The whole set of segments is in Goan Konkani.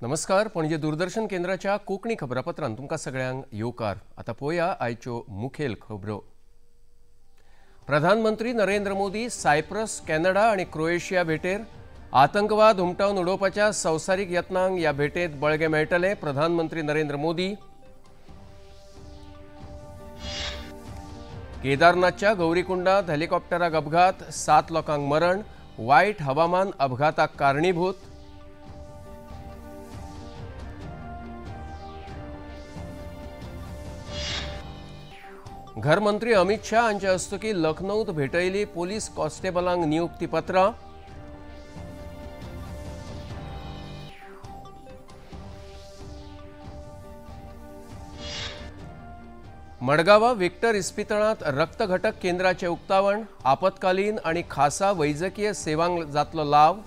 नमस्कार, पणजे दूरदर्शन केंद्राच्या कोंकणी खबरापत्रान तुमकां सगळ्यांक येवकार। आतां पळोवया आयच्यो मुखेल खबरो। प्रधानमंत्री नरेंद्र मोदी सायप्रस, कॅनडा आनी क्रोएशिया भेटेर। आतंकवाद हुमटावन उडोवपाच्या संवसारीक यत्नांक ह्या भेटेंत बळगें मेळटलें। प्रधानमंत्री नरेंद्र मोदी। केदारनाथच्या गौरीकुंडात हेलिकॉप्टराक अपघात, 7 लोकांक मरण। वायट हवामान अपघाताक कारणीभूत। घरमंत्री अमित शाह हांचे हस्तुकीं लखनौत भेटयली पोलीस कॉन्स्टेबलांक नियुक्तीपत्रां। मडगांवां विक्टर इस्पितळांत रक्तघटक केंद्राचें उक्तावण। आपत्कालीन आनी खासा वैजकीय सेवांक जातलो लाव।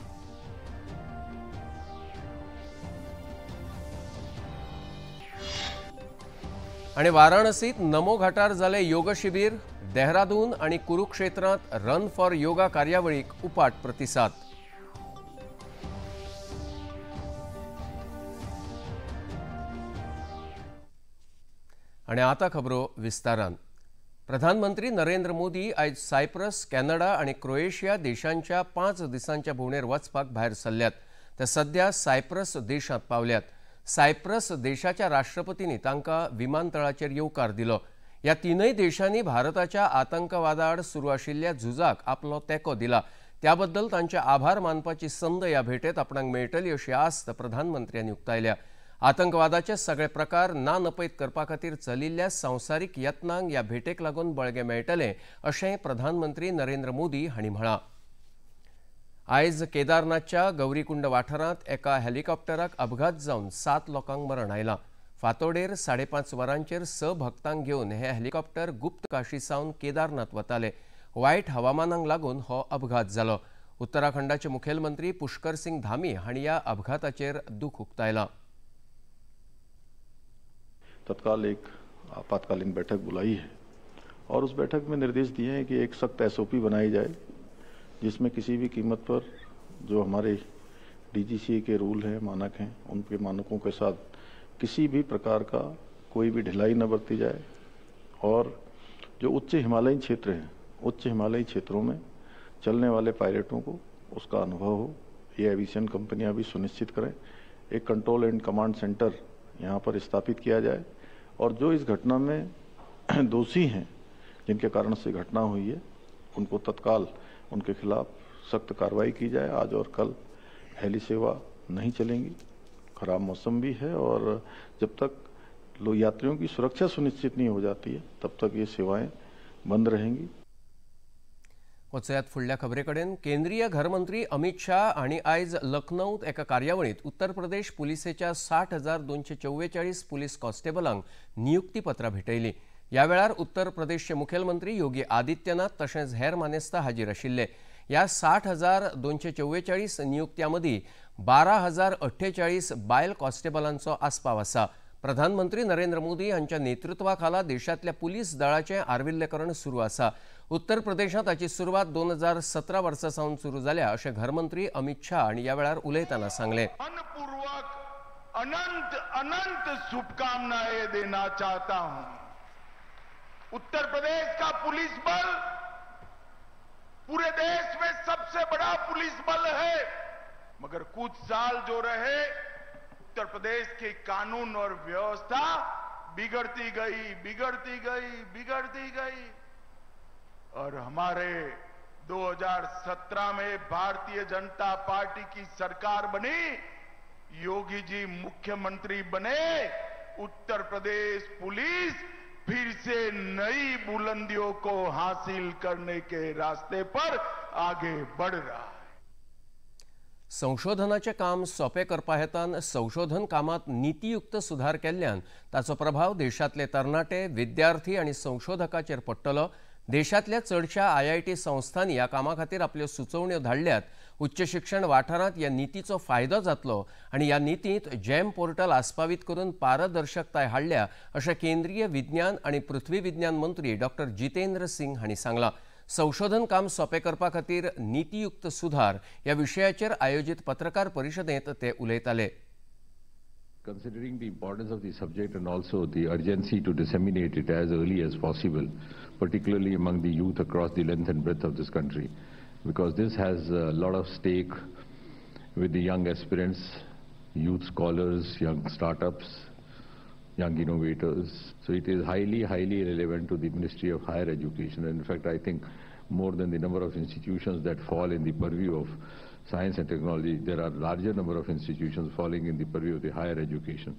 आनी वाराणसीत नमो घाटार जालें योग शिबीर। देहरादून आनी कुरुक्षेत्रांत रन फॉर योगा कार्यावळीक उपाट प्रतिसाद। आनी आतां खबरो विस्तारान। प्रधानमंत्री नरेंद्र मोदी आयज सायप्रस, कॅनडा आनी क्रोएशिया देशांच्या 5 दिसांच्या भोंवडेर वचपाक भायर सरल्यात। ते सध्या सायप्रस देशांत पावल्यात। सायप्रस देशाच्या राष्ट्रपतींनी तांकां विमानतळाचेर येवकार दिलो। ह्या तीनय देशांनी भारताच्या आतंकवादाआड सुरू आशिल्ल्या झुजाक आपलो तेंको दिला। त्याबद्दल तांचे आभार मानपाची संद ह्या भेटेंत आपणाक मेळटली अशी आस्त प्रधानमंत्र्यांनी उक्तायल्या। आतंकवादाचे सगळे प्रकार ना नपयत करपा खातीर चलिल्ल्या संवसारीक यत्नांक ह्या भेटेक लागून बळगें मेळटलें अशें प्रधानमंत्री नरेंद्र मोदी हांणी म्हळां। आयज केदारनाथच्या गौरीकुंड वाठारांत एका हेलिकॉप्टराक अपघात जावन 7 लोकांक मरण आयलां। फांतोडेर 5:30 वरांचेर 6 भक्तांक घेवन हे हेलिकॉप्टर गुप्त काशी सावन केदारनाथ वताले। वायट हवामानाक लागून हो अपघात जालो। उत्तराखंडाचे मुखेलमंत्री पुष्कर सिंग धामी हांणी ह्या अपघाताचेर दुख उक्तायलां। तत्काल एक आपातकालीन बैठक बुलाई है और उस बैठक में निर्देश दिए हैं कि एक सख्त एसओपी बनाई जाए जिसमें किसी भी कीमत पर जो हमारे डीजीसीए के रूल हैं, मानक हैं, उनके मानकों के साथ किसी भी प्रकार का कोई भी ढिलाई न बरती जाए। और जो उच्च हिमालयी क्षेत्र हैं, उच्च हिमालयी क्षेत्रों में चलने वाले पायलटों को उसका अनुभव हो, ये एविएशन कंपनियां भी सुनिश्चित करें। एक कंट्रोल एंड कमांड सेंटर यहाँ पर स्थापित किया जाए और जो इस घटना में दोषी हैं, जिनके कारण से घटना हुई है, उनको तत्काल उनके खिलाफ सख्त कार्रवाई की जाए। आज और कल हेली सेवा नहीं चलेंगी, खराब मौसम भी है और जब तक लोग यात्रियों की सुरक्षा सुनिश्चित नहीं हो जाती है तब तक ये सेवाएं बंद रहेंगी। वचयात फुडल्या खबरे कडेन। केंद्रीय घरमंत्री अमित शाह हांणी आयज लखनौत एका कार्यावळींत उत्तर प्रदेश पुलिसेच्या 60,244 पुलीस कॉन्स्टेबलांक नियुक्तीपत्रां भेटयलीं। ह्या वेळार उत्तर प्रदेशचे मुखेलमंत्री योगी आदित्यनाथ तशेंच हेर मानेस्त हाजीर आशिल्ले। ह्या 60,244 नियुक्त्यां मदीं 12,048 बायल कॉन्स्टेबलांचो आस्पाव आसा। प्रधानमंत्री नरेंद्र मोदी हांच्या नेतृत्वाखाला देशांतल्या पुलीस दळाचें आर्विल्लेकरण सुरू आसा। उत्तर प्रदेशांत ताची सुरवात 2017 वर्सा सावन सुरू जाल्या अशें घरमंत्री अमित शाह हांणी ह्या वेळार उलयतना सांगलें। मनपूर्वक अनंत अनंत शुभकामनाएं देना चाहता हूं। उत्तर प्रदेश का पुलिस बल पूरे देश में सबसे बड़ा पुलिस बल है, मगर कुछ साल जो रहे उत्तर प्रदेश की कानून और व्यवस्था बिगड़ती गई, बिगड़ती गई, बिगड़ती गई। और हमारे 2017 में भारतीय जनता पार्टी की सरकार बनी, योगी जी मुख्यमंत्री बने, उत्तर प्रदेश पुलिस फिर से नई बुलंदियों को हासिल करने के रास्ते पर आगे बढ़ रहा है। संशोधनाचें काम सोंपें करपा हेतान संशोधन कामांत नीतियुक्त सुधार केल्ल्यान ताचो प्रभाव देशांतले तरणाटे, विद्यार्थी आनी संशोधकाचेर पडटलो। देशांतल्या चडशा आयआयटी संस्थांनी ह्या कामा खातीर आपल्यो सुचोवण्यो धाडल्यात। उच्च शिक्षण वाठारांत ह्या नितीचो फायदो जातलो आनी ह्या नितींत जॅम पोर्टल आस्पावीत करून पारदर्शकताय हाडल्या अशें केंद्रीय विज्ञान आनी पृथ्वी विज्ञान मंत्री डॉक्टर जितेंद्र सिंग हांणी सांगलां। संशोधन काम सोंपें करपा खातीर नीतियुक्त सुधार ह्या विशयाचेर आयोजीत पत्रकार परिशदेंत ते उलयताले। Considering the importance of the subject and also the urgency to disseminate it as early as possible, particularly among the youth across the length and breadth of this country, because this has a lot of stake with the young aspirants, youth scholars, young startups, young innovators. So it is highly, highly relevant to the Ministry of Higher Education. And in fact, I think more than the number of institutions that fall in the purview of science and technology, there are larger number of institutions falling in the purview of the higher education.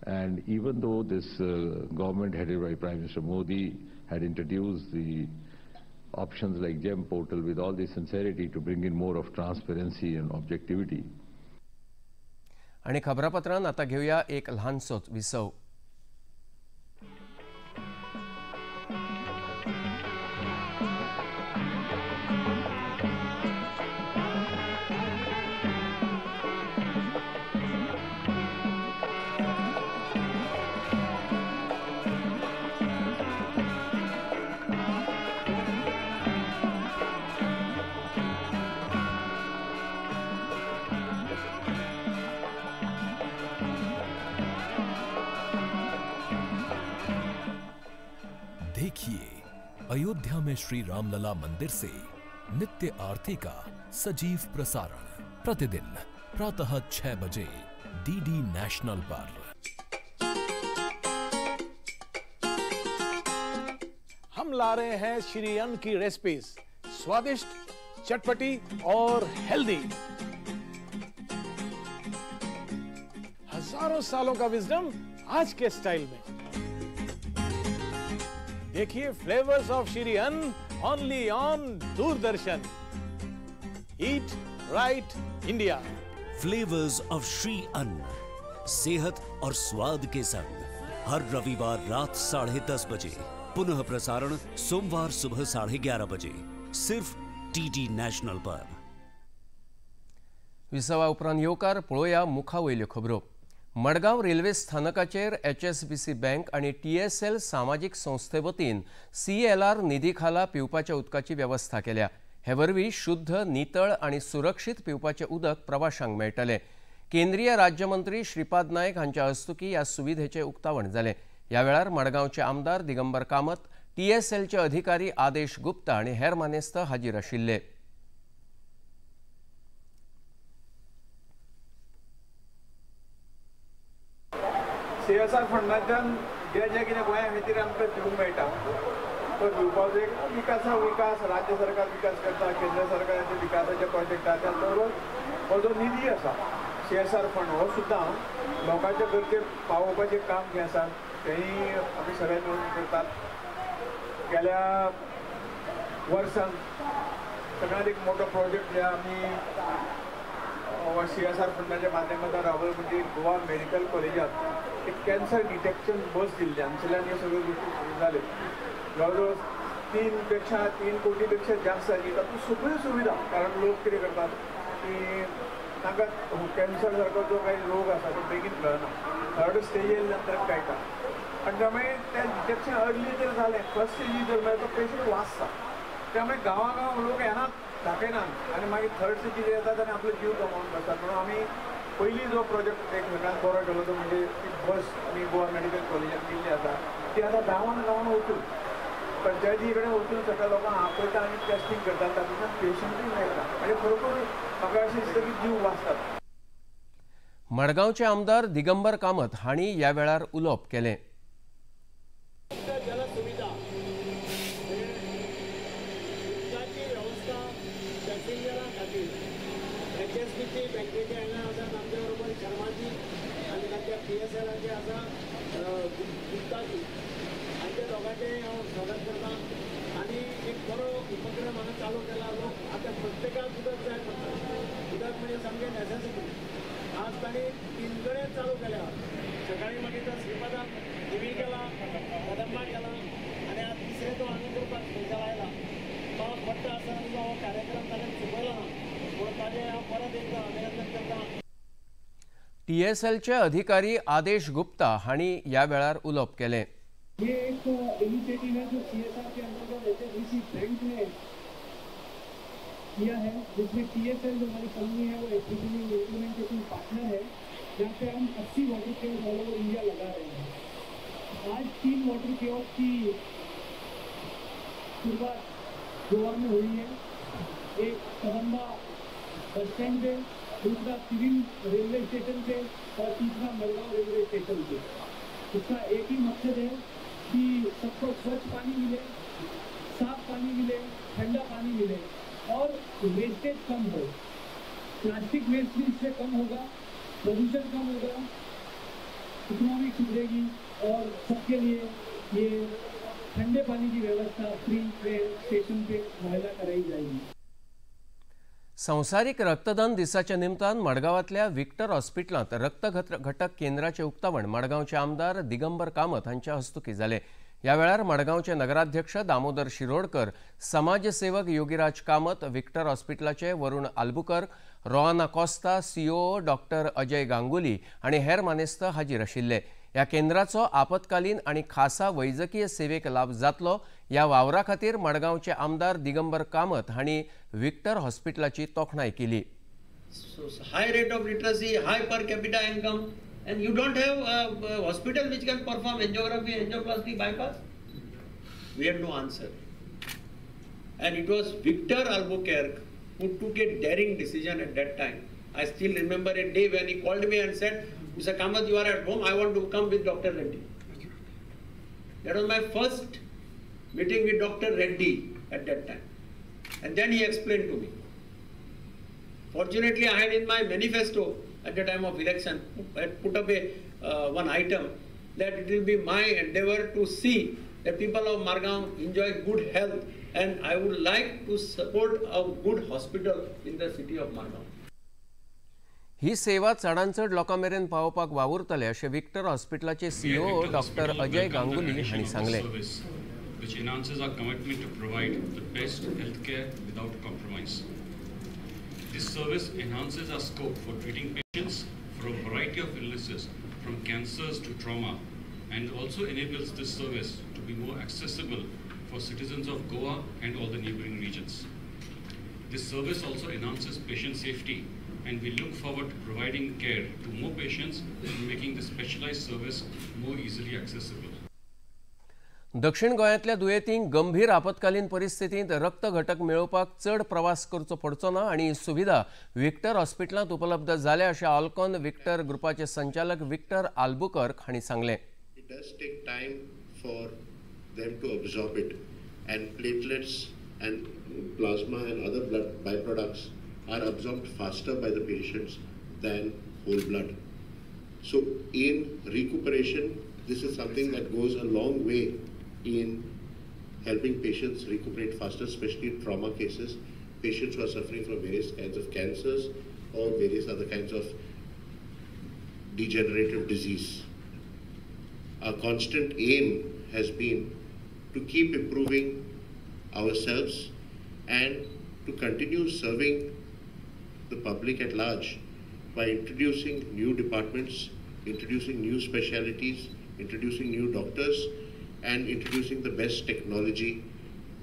And even though this government headed by Prime Minister Modi had introduced the options like GEM portal with all the sincerity to bring in more of transparency and objectivity. आणि खबरापत्रान आता घेऊया एक ल्हानसोच विसव. देखिए अयोध्या में श्री रामलला मंदिर से नित्य आरती का सजीव प्रसारण प्रतिदिन प्रातः 6 बजे डीडी नेशनल पर। हम ला रहे हैं श्री अन्न की रेसिपीज, स्वादिष्ट, चटपटी और हेल्दी। हजारों सालों का विजडम आज के स्टाइल में। देखिए flavours of Shri Anna only on Doordarshan. Eat right India. Flavours of Shri Anna, सेहत और स्वाद के संग, हर रविवार रात 10:30 बजे, पुनः प्रसारण सोमवार सुबह 11:30 बजे, सिर्फ डीडी नेशनल पर। विसवा उपरांत येवकार पळोवया मुखा वयल्यो खबरो। मडगांव रेल्वे स्थानकाचेर एचएसबीसी बँक आनी टीएसएल सामाजीक संस्थे वतीन सीएलआर निधी खाला पिवपाच्या उदकाची वेवस्था केल्या। हे वरवीं शुद्ध, नितळ आनी सुरक्षीत पिवपाचें उदक प्रवाशांक मेळटलें। केंद्रीय राज्यमंत्री श्रीपाद नायक हांच्या हस्तुकीं ह्या सुविधेचें उक्तावण जालें। ह्या वेळार मडगांवचे आमदार दिगंबर कामत, टीएसएलचे अधिकारी आदेश गुप्ता आनी हेर मानेस्त हाजीर आशिल्ले। सीएसआर फंडाच्यान जे जे कितें गोंया खातीर आमकां दिवंक मेळटा तो दिवपाचो एक विकासा विकास राज्य सरकार विकास करता, केंद्र सरकाराचे विकासाचे प्रोजेक्ट आसा। त्याच बरोबर हो जो निधी आसा सीएसआर फंड हो सुद्दां लोकांच्या गरजेक पावोवपाचें काम जें आसा तेंय आमी सगळे मेळून करतात। गेल्या वर्सान सगळ्यांत एक मोठो प्रोजेक्ट जे आमी सीएसआर फंडाच्या माध्यमांतल्यान राबयलो म्हणजे गोवा मेडिकल कॉलेजात एक कॅन्सर डिटेक्शन बस दिल्ली। हांगसरल्यान ह्यो सगळ्यो गोश्टी सुरू जाल्यो। जवळ जवळ 3 कोटी पेक्षा जास्त जाली। तातूंत सगळ्यो सुविधा, कारण लोक कितें करतात की तांकां कॅन्सर सारको जो काही रोग आसा तो बेगीन कळना, थर्ड स्टेज येयल्या नंतर कळटा। आनी त्यामुळे तें डिटेक्शन अर्ली जर जालें, फर्स्ट स्टेजी जर मेळ्ळें तो पेशंट वाचता। त्यामुळे गांवागांव लोक येनात, दाखयनात आनी मागीर थर्ड स्टेजीर येतात आनी आपलो जीव गमावन बसतात। म्हणून आमी पयलीं जो प्रोजेक्ट एक सगळ्यांत बरो केलो तो म्हणजे ती बस आमी गोवा मेडिकल कॉलेजान दिल्ली आसा, ती आतां गांवान गांवान वचून पंचायती कडेन वचून सगळ्या लोकांक आपयता आनी टेस्टींग करतात, तातूंतल्यान पेशंटूय मेळटा। म्हणजे खरोखर म्हाका अशें दिसता की जीव वाचतात। मडगांवचे आमदार दिगंबर कामत हांणी ह्या वेळार उलोवप केलें। स्वागत करता आनी एक बरो उपक्रम हांगा चालू केला। लोक आतां प्रत्येकाक उदक जाय पडटा, उदक म्हणजे सामकें नेसेसिटी। आज तांणी 3 कडेन चालू केल्या। सकाळी मागीर तो श्रीपादान थिवी केला, कदंबा केला आनी आज तिसरें तो हांगा करपाक स्पेशल आयला। पावस पडटा आसतना सुद्दां हो कार्यक्रम ताणें चुकयलो ना, पूण ताजें हांव परत एकदां अभिनंदन करता। टीएसएलचे अधिकारी आदेश गुप्ता हांणी ह्या वेळार उलोवप केलें। ये एक इनिशिएटिव है जो सीएसआर के अंतर्गत एचएसबीसी बैंक ने किया है, जिसमें टीएसएल जो हमारी कंपनी है वो एचएसबीसी इम्प्लीमेंटेशन पार्टनर है। जहाँ पे हम 80 water kiosk all over India लगा रहे हैं। आज 3 वाटर कियोस्क की शुरुआत गोवा में हुई है। एक कदम्बा बस स्टैंड पे, दूसरा सिविल रेलवे स्टेशन पे और तीसरा मडगांव रेलवे स्टेशन पे। इसका एक ही मकसद है कि सबको स्वच्छ पानी मिले, साफ पानी मिले, ठंडा पानी मिले और वेस्टेज कम हो। प्लास्टिक वेस्ट भी इससे कम होगा, प्रदूषण कम होगा, इकोनॉमी सुधरेगी और सबके लिए ये ठंडे पानी की व्यवस्था फ्री पे स्टेशन पे मुहैया कराई जाएगी। संवसारीक रक्तदान दिसाच्या निमतान मडगांवांतल्या विक्टर हॉस्पिटलांत रक्त घटक केंद्राचें उक्तावण मडगांवचे आमदार दिगंबर कामत हांच्या हस्तुकीं जालें। ह्या वेळार मडगांवचे नगराध्यक्ष दामोदर शिरोडकर, समाजसेवक योगीराज कामत, विक्टर हॉस्पिटलाचे Varun Albuquerque, Roana Costa, CO doctor Ajay Ganguly आनी हेर मानेस्त हाजीर आशिल्ले। ह्या केंद्राचो आपत्कालीन आनी खासा वैजकीय सेवेक लाभ जातलो ह्या वावरा खातीर मडगांवचे आमदार दिगंबर कामत हांणी विक्टर हॉस्पिटलाची तोखणाय केली। High rate of literacy, high per capita income, and you don't have a hospital which can perform angiography, angioplasty, bypass? We had no answer. And it was Victor Albuquerque who took a daring decision at that time. I still remember a day when he called me and said, Mr. Kamath, you are at home, I want to come with Dr. Reddy. That was my first meeting with Dr. Reddy at that time. And then he explained to me. Fortunately, I had in my manifesto at the time of election, I had put up a one item that it will be my endeavor to see that people of Margao enjoy good health, and I would like to support a good hospital in the city of Margao. ही सेवा चडान चड लोकां मेरेन पावोवपाक वावुरतले अशें विक्टर हॉस्पिटलाचे सीओ डॉक्टर अजय गांगुली हांणी सांगलें। Which enhances our commitment to provide the best healthcare without compromise. This service enhances our scope for treating patients for a variety of illnesses, from cancers to trauma, and also enables this service to be more accessible for citizens of Goa and all the neighboring regions. This service also enhances patient safety, and we look forward to providing care to more patients and making the specialized service more easily accessible. दक्षिण गोंयांतल्या दुयेंतींक गंभीर आपत्कालीन परिस्थितींत रक्त घटक मेळोवपाक चड प्रवास करचो पडचो ना आनी सुविधा विक्टर हॉस्पिटलांत उपलब्ध जाल्या अशें ऑल्कॉन विक्टर ग्रुपाचे संचालक विक्टर आल्बुकर्क हांणी सांगलें। It does take time for them to absorb it, and platelets and plasma and other blood byproducts are absorbed faster by the patients than whole blood. So in recuperation, this is something that goes a long way in helping patients recuperate faster, especially in trauma cases, patients who are suffering from various kinds of cancers or various other kinds of degenerative disease. Our constant aim has been to keep improving ourselves and to continue serving the public at large by introducing new departments, introducing new specialities, introducing new doctors, and introducing the best technology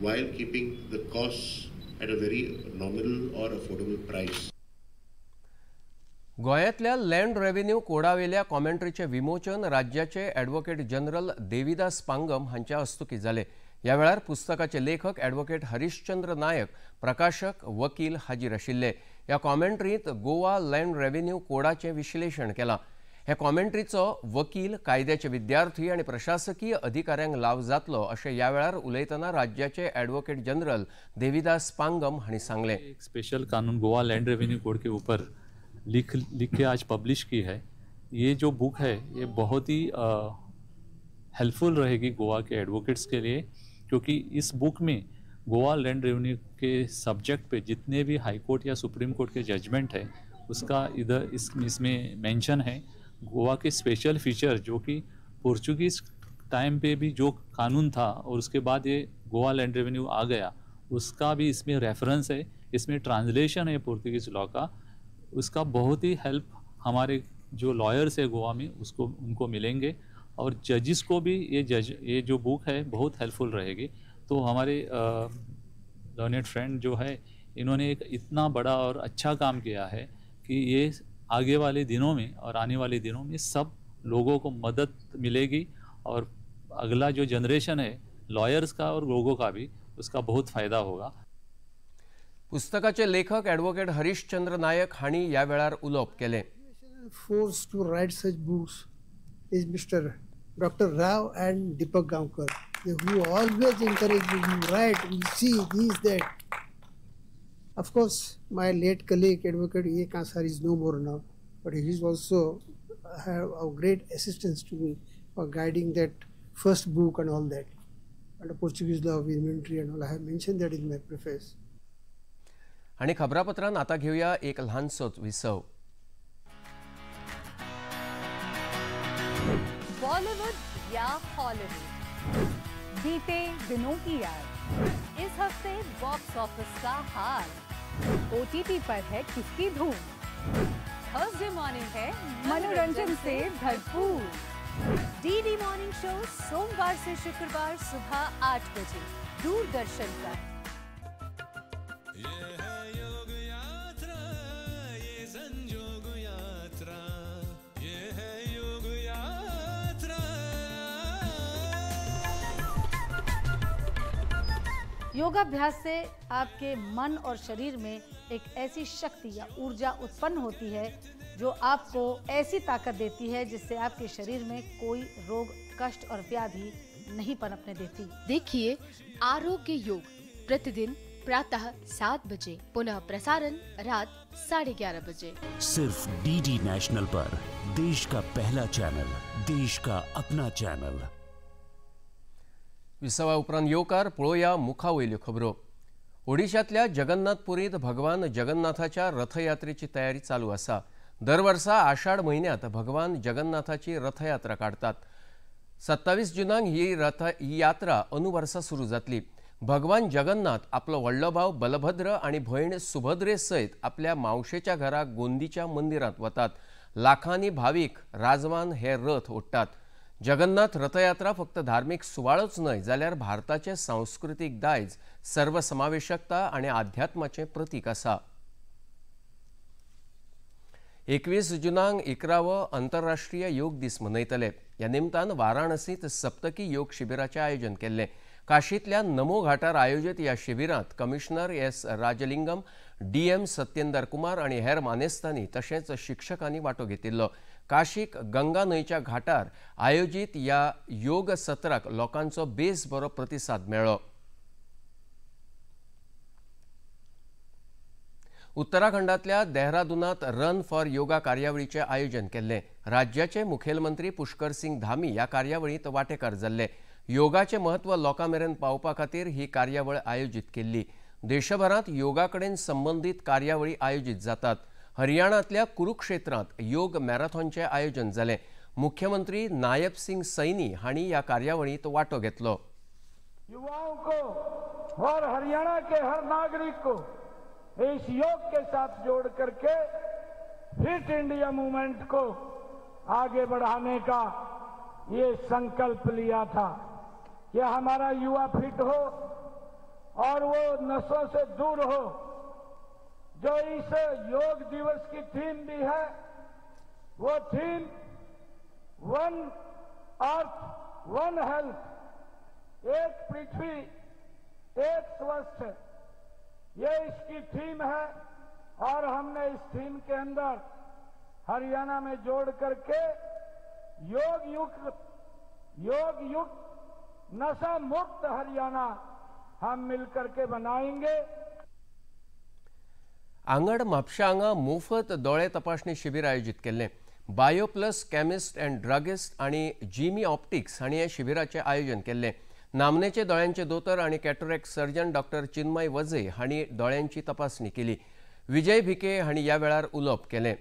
while keeping the costs at a very nominal or affordable price. गोंयांतल्या लँड रेव्हेन्यू कोडावेल्या कॉमेंट्रीचें विमोचन राज्याचे ॲडव्होकेट जनरल देविदास पांगम हांच्या हस्तुकीं जालें। ह्या वेळार पुस्तकाचे लेखक ॲडव्होकेट हरिश्चंद्र नायक, प्रकाशक, वकील हाजीर आशिल्ले। ह्या कॉमेंट्रींत गोवा लँड रेव्हेन्यू कोडाचें विश्लेशण केलां। हे कॉमेंट्रीचो वकील, कायद्याचे विद्यार्थी आनी प्रशासकीय अधिकाऱ्यांक लाव जातलो अशें ह्या वेळार उलयतना राज्याचे ॲडव्होकेट जनरल देविदास पांगम हांणी सांगलें। एक स्पेशल कानून Goa land revenue code K ऊपर लिख के आज पब्लिश की है। ये जो बुक है ये बहुत ही हेल्पफुल रहेगी गोवा के एडवोकेट्स के लिए, क्योंकि इस बुक में Goa land revenue K subject pay जितने भी हाई कोर्ट या सुप्रीम कोर्ट के जजमेंट है उसका इधर इसमें मेंशन है। गोवा के स्पेशल फीचर जो कि पोर्चुगीज़ टाइम पे भी जो कानून था और उसके बाद ये गोवा लैंड रेवेन्यू आ गया, उसका भी इसमें रेफरेंस है, इसमें ट्रांसलेशन है पोर्तुगीज़ लॉ का। उसका बहुत ही हेल्प हमारे जो लॉयर्स है गोवा में उसको उनको मिलेंगे और जजिस को भी ये जो बुक है बहुत हेल्पफुल रहेगी। तो हमारे लर्नेड फ्रेंड जो है इन्होंने एक इतना बड़ा और अच्छा काम किया है कि ये आगे वाले दिनों में और आने वाले दिनों में सब लोगों को मदद मिलेगी और अगला जो जनरेशन है लॉयर्स का और लोगों का भी, उसका बहुत फायदा होगा। पुस्तकाचे लेखक ॲडव्होकेट हरिश्चंद्र नायक हांणी ह्या वेळार उलोवप केलें। Force to write such books is Mr. Dr. Rao and Deepak Gaonkar, who always encourage me to write, we see this, that. Of course, my late colleague Advocate A. Kansar is no more now, but he is also have a great assistance to me for guiding that first book and all that, and the Portuguese law of inventory and all. I have mentioned that in my preface. आणि खबरापत्रान आता घेऊया एक ल्हानसोच विसव। बॉलीवुड या हॉलीवुड, बीते दिनों की याद, इस हफ्ते बॉक्स ऑफिस का हाल, ओटीटी पर है किसकी धूम, थर्सडे मॉर्निंग है मनोरंजन से भरपूर, डीडी मॉर्निंग शो सोमवार से शुक्रवार सुबह 8 बजे दूरदर्शन पर। योगाभ्यास से आपके मन और शरीर में एक ऐसी शक्ति या ऊर्जा उत्पन्न होती है जो आपको ऐसी ताकत देती है जिससे आपके शरीर में कोई रोग, कष्ट और व्याधि नहीं पनपने देती। देखिए आरोग्य योग प्रतिदिन प्रातः 7 बजे, पुनः प्रसारण रात 11:30 बजे, सिर्फ डीडी नेशनल पर, देश का पहला चैनल, देश का अपना चैनल। विसवा उपरांत येवकार पळोवया मुखा वयल्यो खबरो। ओडिशांतल्या जगन्नाथपुरींत भगवान जगन्नाथाच्या रथयात्रेची तयारी चालू आसा। दर वर्सा आषाढ म्हयन्यांत भगवान जगन्नाथाची रथयात्रा काडटात। 27 जुनाक ही यात्रा अनुवर्सा सुरू जातली। भगवान जगन्नाथ आपलो व्हडलो भाव बलभद्र आनी भयण सुभद्रे सयत आपल्या मावशेच्या घरा गोंदीच्या मंदिरांत वतात। लाखांनी भावीक राजवान हे रथ ओडटात। जगन्नाथ रथयात्रा फक्त धार्मिक सुवाळोच न्हय जाल्यार भारताचे सांस्कृतीक दायज, सर्वसमावेशकता आनी आध्यात्माचें प्रतीक आसा। 21 जुनाक 11वो आंतरराष्ट्रीय योग दीस मनयतले। ह्या निमतान वाराणसींत सप्तकी योग शिबिराचें आयोजन केल्लें। काशींतल्या नमो घाटार आयोजीत ह्या शिबिरांत commissioner S Rajalingam, DM Satyendar Kumar आनी हेर मानेस्तांनी तशेंच शिक्षकांनी वांटो घेतिल्लो। काशीक गंगा न्हंयच्या घाटार आयोजीत ह्या योग सत्राक लोकांचो बेस बरो प्रतिसाद मेळ्ळो। उत्तराखंडातल्या देहरादूनात रन फॉर योगा कार्यावळीचें आयोजन केल्लें। राज्याचे मुखेलमंत्री पुष्कर सिंग धामी ह्या कार्यावळींत वांटेकार जाल्ले। योगाचें म्हत्व लोकां मेरेन पावपा खातीर ही कार्यावळ आयोजीत केल्ली। देशभरांत योगा कडेन संबंदीत कार्यावळी आयोजीत जातात। हरियाणांतल्या कुरुक्षेत्रांत योग मॅरेथॉनचें आयोजन जालें। मुख्यमंत्री नायब सिंग सैनी हांणी ह्या कार्यावळींत वांटो घेतलो। युवाओं को और हरियाणा के हर नागरिक को इस योग के साथ जोड़ करके फिट इंडिया मूवमेंट को आगे बढ़ाने का ये संकल्प लिया था कि हमारा युवा फिट हो और वो नशों से दूर हो। जो इस योग दिवस की थीम भी है वो थीम 1 अर्थ 1 हेल्थ, एक पृथ्वी एक स्वस्थ, ये इसकी थीम है। और हमने इस थीम के अंदर हरियाणा में जोड़ करके योग युक्त नशा मुक्त हरियाणा हम मिलकर के बनाएंगे। आंगड म्हापशा हांगा मोफत दोळे तपासणी शिबीर आयोजीत केल्लें। Bio plus chemist and druggist आनी जिमी ऑप्टिक्स हांणी ह्या शिबिराचें आयोजन केल्लें। नामनेचे दोळ्यांचे दोतोर आनी cataract surgeon doctor Chinmay Vaze हांणी दोळ्यांची तपासणी केली। विजय भिके हांणी ह्या वेळार उलोवप केलें।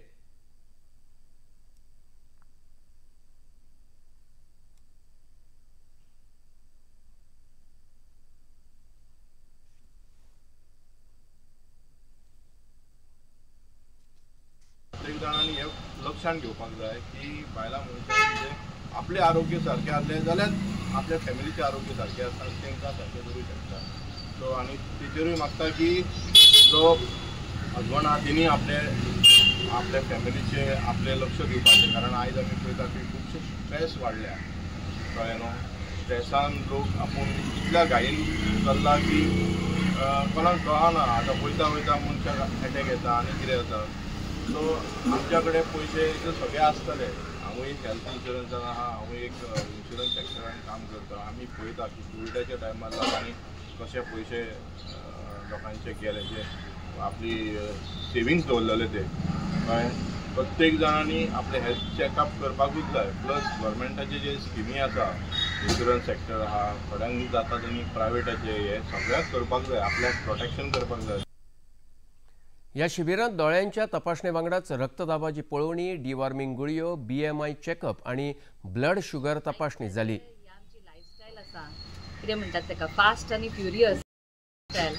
प्रत्येक जाणांनी हे लक्षात घेवपाक जाय की बायलां मनशांचें आपलें आरोग्य सारकें आसलें जाल्यार आपल्या फॅमिलीचें आरोग्य सारकें आसता, तांकां सारकें दवरूंक शकता। सो आनी तेचेरूय मागता की जो हजबंड आहा तेणी आपले आपल्या फॅमिलीचे आपलें लक्ष दिवपाचें, कारण आयज आमी पळयता की खुबशे स्ट्रेस वाडल्या, कळ्ळें न्हू. स्ट्रेसान लोक आपूण इतल्या घाईन चल्ला की कोणाक कळना, आतां वयता वयता मनशाक एटॅक येता आनी कितें जाता. सो आमच्या कडेन पयशे सगळे आसतले, हांवूय हेल्थ इन्शुरन्सान आहा, हांवूय एक इन्शुरन्स सेक्टरान काम करता. आमी पळयता की कोविडाच्या टायमार लोकांनी कशे पयशे लोकांचे गेले, जे आपली सेविंग्स दवरलेले ते, कळ्ळें. प्रत्येक जाणांनी आपलें हेल्थ चॅकअप करपाकूच जाय. प्लस गव्हर्मेंटाचे जे स्किमी आसा, इन्शुरन्स सेक्टर आहा, थोड्यांक जाता तेणी प्रायवेटाचे, हे सगळ्यांक करपाक जाय, आपल्याक प्रोटेक्शन करपाक जाय. ह्या शिबिरांत दोळ्यांच्या तपासणे वांगडाच रक्तदाबाची पळोवणी, डिवॉर्मिंग गुळयो, बीएमआय चेकअप आनी ब्लड शुगर तपासणी जाली. लायफस्टायल आसा, कितें म्हणटात ताका, फास्ट आनी फ्युरियस स्टायल.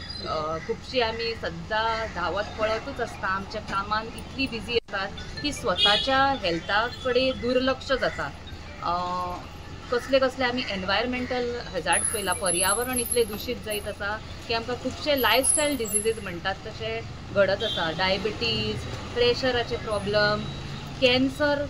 खुबशी आमी सद्दां धांवत पळतूच आसता, आमच्या कामान इतली बिजी आसतात की स्वताच्या हेल्था कडेन दुर्लक्ष जाता. कसले कसले आमी एनवायरमेंटल हजार्ड्स पळयला, पर्यावरण इतलें दुशीत जायत आसा की आमकां खुबशे लायफस्टायल डिजिजीज म्हणटात तशे घडत आसा. डायबिटीज, प्रेशराचे प्रॉब्लम, कॅन्सर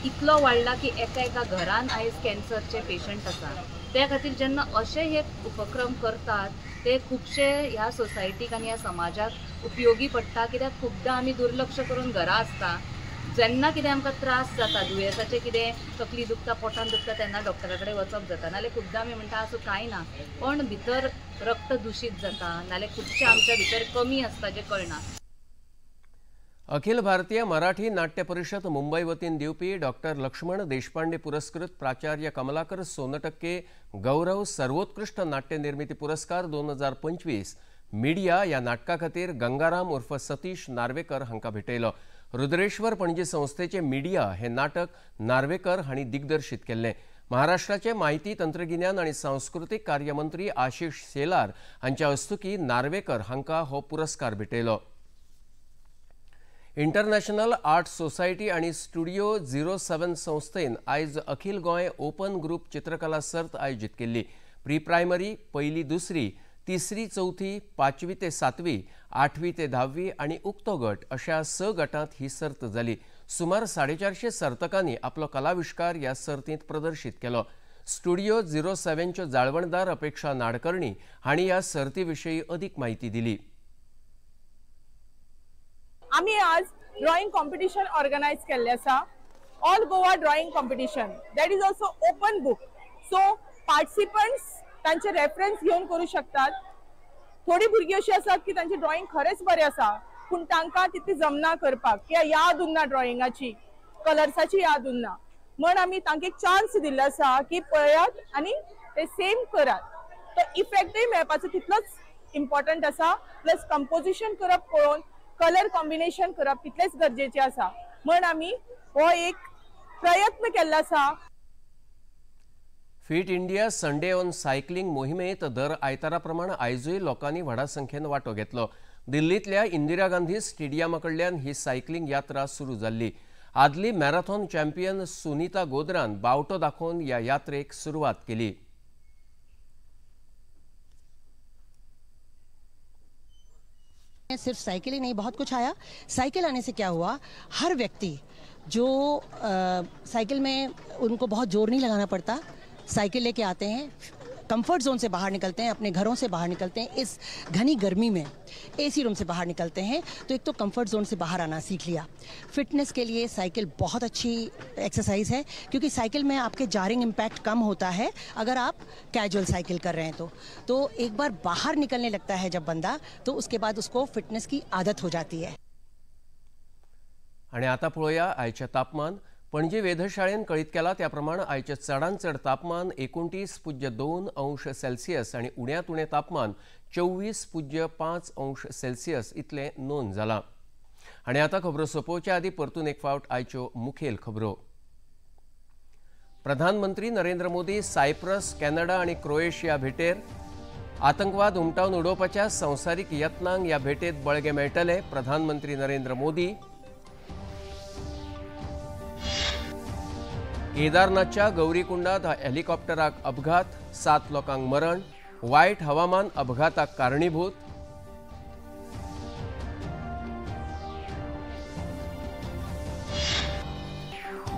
इतलो वाडला की एका एका घरान आयज कॅन्सरचे पेशंट आसा. त्या खातीर जेन्ना अशे हे उपक्रम करतात ते खुबशे ह्या सोसायटीक आनी ह्या समाजाक उपयोगी पडटा, कित्याक खुबदां आमी दुर्लक्ष करून घरा आसता. जेन्ना कितें आमकां त्रास जाता, दुयेंसाचें कितें तकली दुखता, पोटान दुखता, तेन्ना डॉक्टरा कडेन वचप जाता. नाल्यार खुबदां आमी म्हणटा आसूं कांय ना, पण भितर रक्त दुशीत जाता, नाल्यार खुबशें आमच्या भितर कमी आसता जें कळना. अखिल भारतीय मराठी नाट्य परिषद मुंबई वतीन दिवपी डॉक्टर लक्ष्मण देशपांडे पुरस्कृत प्राचार्य कमलाकर सोनटक्के गौरव सर्वोत्कृष्ट नाट्य निर्मिती पुरस्कार 2025 मीडिया ह्या नाटका खातीर गंगाराम उर्फ सतीश नार्वेकर हांकां भेटयलो. रुद्रेश्वर पणजी संस्थेचे मीडिया हे नाटक नार्वेकर हांणी दिग्दर्शित केल्लें. महाराष्ट्राचे माहिती तंत्रगिन्यान आनी सांस्कृतीक कार्यमंत्री आशिष शेलार हांच्या हस्तुकीं नार्वेकर हांकां हो पुरस्कार भेटयलो. इंटरनॅशनल आर्ट सोसायटी आनी स्टुडिओ 07 संस्थेन आयज अखिल गोंय ओपन ग्रुप चित्रकला सर्त आयोजीत केल्ली. प्री प्रायमरी, पयली, दुसरी, तिसरी, चवथी, पांचवी ते सातवी, आठवी ते धावी आनी उक्तो गट अशा 6 गटांत ही सर्त जाली. सुमार 450 सर्तकांनी आपलो कलाविष्कार ह्या सर्तींत प्रदर्शीत केलो. स्टुडिओ 07च्यो जाळवणदार अपेक्षा नाडकर्णी हांणी ह्या सर्ती विशीं अदीक म्हायती दिली. आमी आज ड्रॉइंग कॉम्पिटिशन ऑर्गनायज केल्ले आसा, all Goa drawing competition, that is also open book. So participants तांचे रेफरन्स घेवन करू शकतात. थोडी भुरगीं अशी आसात की तांचे ड्रॉइंग खरेंच बरें आसा, पूण तांकां तितली जमना करपाक, किंवा याद उरना, ड्रॉइंगाची कलर्साची याद उरना, म्हण आमी तांकां एक चान्स दिल्लो आसा की पळयात आनी ते सेम करात. तो इफेक्टूय मेळपाचो तितलोच इम्पॉर्टंट आसा, प्लस कंपोजिशन करप पळोवन कलर कॉम्बिनेशन करप तितलेच गरजेचे आसा, म्हण आमी हो एक प्रयत्न केल्लो आसा. Fit India Sunday on cycling मोहिमेत दर आयतारा प्रमाण आयजूय लोकांनी व्हडा संख्येन वांटो घेतलो. दिल्लींतल्या इंदिरा गांधी स्टेडियमा कडल्यान ही सायकलिंग यात्रा सुरू जाल्ली. आदली मॅरेथॉन चॅम्पियन सुनीता गोदरान बावटो दाखोवन ह्या यात्रेक सुरवात केली. सिर्फ साइकिल ही नहीं, बहुत कुछ आया. साइकिल आने से क्या हुआ, हर व्यक्ति जो साइकिल में उनको बहुत जोर नहीं लगाना पड़ता, साइकिल लेके आते हैं, कंफर्ट जोन से बाहर निकलते हैं, अपने घरों से बाहर निकलते हैं, इस घनी गर्मी में एसी रूम से बाहर निकलते हैं, तो एक तो कंफर्ट जोन से बाहर आना सीख लिया. फिटनेस के लिए साइकिल बहुत अच्छी एक्सरसाइज है, क्योंकि साइकिल में आपके जारिंग इम्पैक्ट कम होता है अगर आप कैजुअल साइकिल कर रहे हैं तो एक बार बाहर निकलने लगता है जब बंदा, तो उसके बाद उसको फिटनेस की आदत हो जाती है. आणि आता पळोवया आयचें तापमान. पणजी वेधशाळेन कळीत केला त्या प्रमाण आयचें चडांत चड तापमान 29.2 अंश सेल्सियस आनी उण्यांत उणें तापमान 24.5 अंश सेल्सियस इतलें नोंद जालां. आनी आतां खबरो सोंपोवच्या आदीं परतून एक फावट आयच्यो मुखेल खबरो. प्रधानमंत्री नरेंद्र मोदी सायप्रस, कॅनडा आनी क्रोएशिया भेटेर. आतंकवाद हुमटावन उडोवपाच्या संवसारीक यत्नांक ह्या भेटेंत बळगें मेळटलें, प्रधानमंत्री नरेंद्र मोदी. केदारनाथच्या गौरीकुंडात हेलिकॉप्टराक अपघात, 7 लोकांक मरण. वायट हवामान अपघाताक कारणीभूत.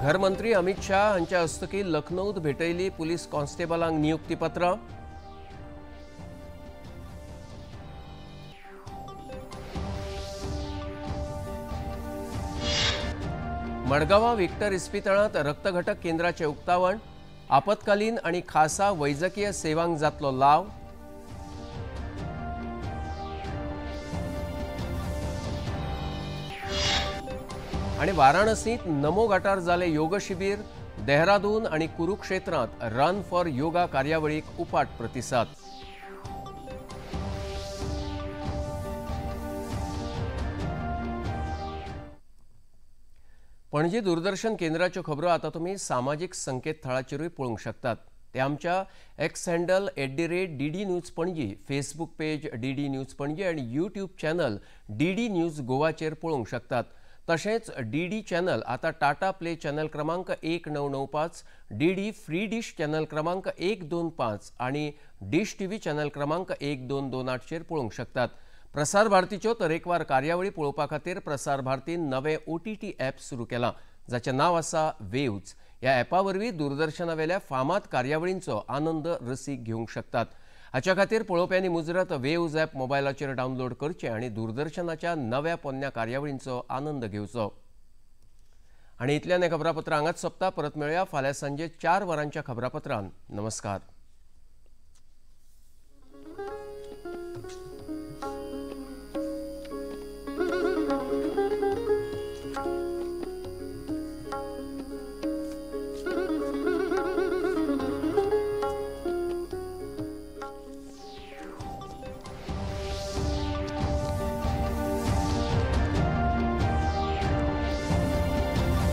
घरमंत्री अमित शाह हांच्या हस्तुकीं लखनौत भेटयली पुलीस कॉन्स्टेबलांक नियुक्तीपत्रां। मडगांवां विक्टर इस्पितळांत रक्तघटक केंद्राचें उक्तावण। आपत्कालीन आनी खासा वैजकीय सेवांक जातलो लाव। आनी वाराणसींत नमो घाटार जालें योग शिबीर। देहरादून आनी कुरुक्षेत्रांत रन फॉर योगा कार्यावळीक उपाट प्रतिसाद। पणजी दूरदर्शन केंद्राच्यो खबरो आतां तुमी सामाजीक संकेतथळाचेरूय पळोवंक शकतात। ते आमच्या X handle @DD News Panaji, Facebook page DD News Panaji आनी यूट्यूब चॅनल DD news गोवाचेर पळोवंक शकतात। तशेंच DD channel आतां टाटा प्ले चॅनल क्रमांक 1995, DD free dish channel क्रमांक 125 आनी डिश टीव्ही चॅनल क्रमांक 1228चेर पळोवंक शकतात। प्रसार भारतीच्यो तरेकवार कार्यावळी पळोवपा खातीर प्रसार भारतीन नवें OTT app सुरू केलां, जाचें नांव आसा वेव्ज। ह्या ॲपा वरवीं दूरदर्शनावेल्या फामाद कार्यावळींचो आनंद रसीक घेवंक शकतात। हाच्या खातीर पळोवप्यांनी मुजरत वेव्ज ॲप मोबायलाचेर डावनलोड करचें आनी दूरदर्शनाच्या नव्या पोन्न्या कार्यावळींचो आनंद घेवचो। आनी इतल्यान हें खबरापत्र हांगाच सोंपता। परत मेळया फाल्यां सांजे 4 वरांच्या खबरापत्रान। नमस्कार।